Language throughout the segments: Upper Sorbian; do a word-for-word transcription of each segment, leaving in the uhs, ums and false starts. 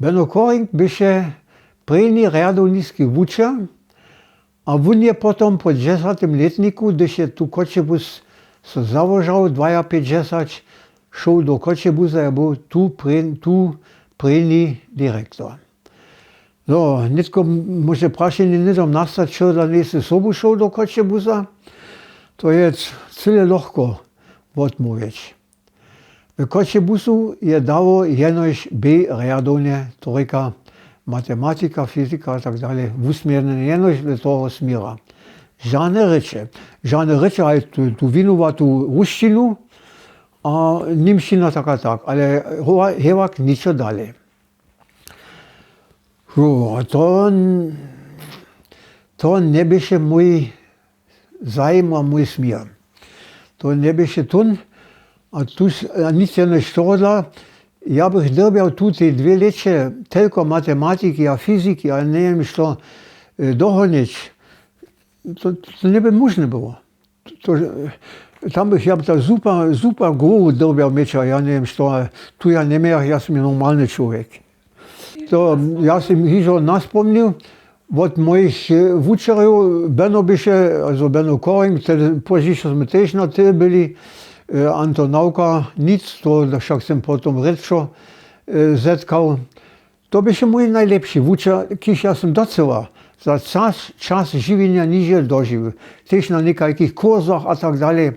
Beno Koring běše prěni rjadowniski wučer, a wón je potom po dźesatym lětniku, hdyž je tu Choćebuz so załožał dwajapjećdźesać, šoł do Choćebuza a był tu prěni direktor. No, nětko móže prašenje hnydom nastać, čehodla njejsy sobu šoł do Choćebuza? To je cyle lochko wotmołwjeć. W Choćebuzu je dało jenož bě rjadownje, to rěka matematika, fizika a tak dalej, wusměrnjene jenož do toho směra. Žane rěče, žane rěče haj tu winowatu rusćinu a němšćina tak a tak, ale hewak ničo dale. To njeběše mój zajim a mój směr. To njeběše tón. A tuž a nic jenož tohodla. Ja bych dyrbjał tu tej dwě lěće telko matematiki a fiziki a njewěm što dohonić. To njeby móžne było. Tam bych ja ta zupa zupa głowu dyrbjał měć a ja njewěm što, ale tu ja njemějach, ja sym normalny čłowjek. To ja sym hižo naspomnił wot mójich wučerjow. Beno běše, azo beno koring, późnišo smy tež na ty byli. Anto nawka nic, to wšak sym potom rědšo zetkał. To běše mój najlěpši wučer, kiž ja sym docyła za čas žiwjenja nižel dožiwił, tež na někajkich kursach a tak dalej.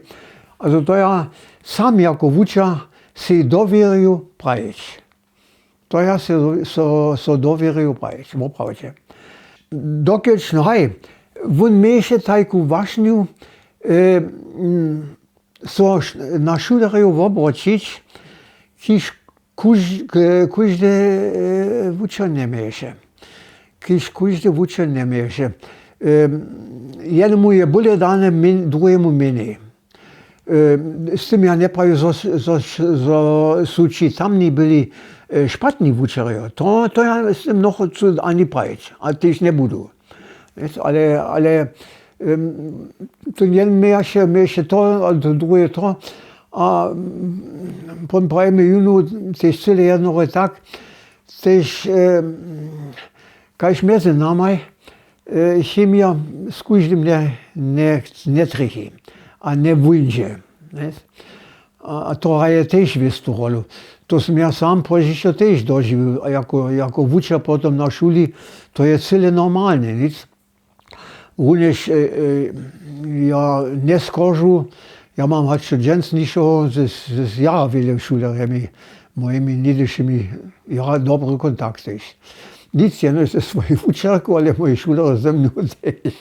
Azo to ja sam jako wučer sej dowěrju prajić. To ja sej so dowěrju prajić woprawdźe. Dokelž no haj, wón měješe tajku wašnju so na šulerjow wobroćić, kiž kóždy wučer njeměješe. Kiž kóždy wučer njeměješe. Jednomu je bóle dane, druhemu mjenej. Z tym ja njeprawił, zo su ći tamni byli špatni wučerjo, to ja z tym nochcu ani prajić a tež njebudu. Ale to njeměješe to a to druhe to. A pon prajimy jónu tež cyle jednoho tak, tež kaž mjezy namaj chemija z kóždym njetrjechi a njewóńdźe. A to hraje tež wěstu rolu. To sym ja sam późnišo tež dožiwił jako wučer potom na šuli. To je cyle normalne nic. Runjež ja njeskoržu, ja mam hač do dźensnišeho z jara wjele šulerjemi mójimi něhdyšimi jara dobry kontakt tež. Nic jenož ze swojej wučerku ale móji šulerjo ze mnu tež.